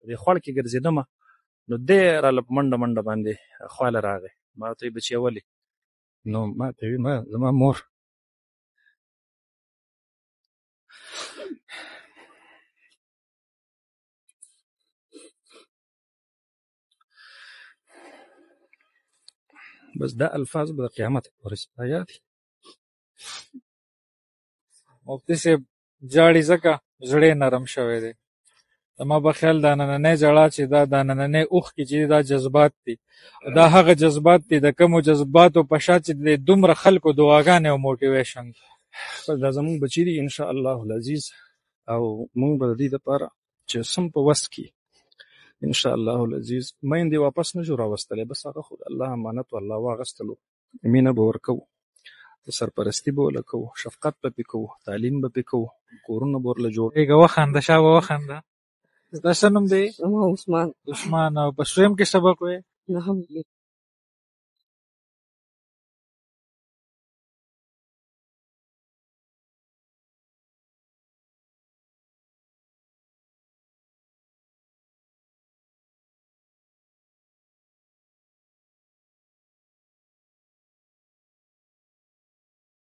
دې خوړ کې ګرځېدم، نو دی راله په منډه منډه باندې خواله راغی. ما ورته وویل بچیه ولې؟ نو ما ته وی ما زما مور بس دا الفاظ به د قیامت پورې ستا یاد وي. مفتي صاحب ژاړي ځکه زړه یې نرم شوی دی. زما په خیال دا نننۍ ژړا چې دا د نننۍ اوښکې چې دي دا جذبات دي، دا هغه جذبات دي د کومو جذباتو په شا چې د دومره خلکو دعاګانې او موټیویشن. بس دا زمونږ بچي دي ان شاء الله العزیز، او مونږ به د دې دپاره چې څم په وس کې ان شاء الله العزیز میندې واپس نه شو راوستلی، بس هغه خو د الله امانت و، الله واغستلو. مینه به ورکوو، سرپرستي به ورله کوو، شفقت به پرې کوو، تعلیم به پرې کوو، کورونه به ورله جوړ. لږه وخانده، شابه وخانده. ستا څه نوم دی؟ زما عثمان. عثمان، او په څویم کې سبق وې؟ نهم.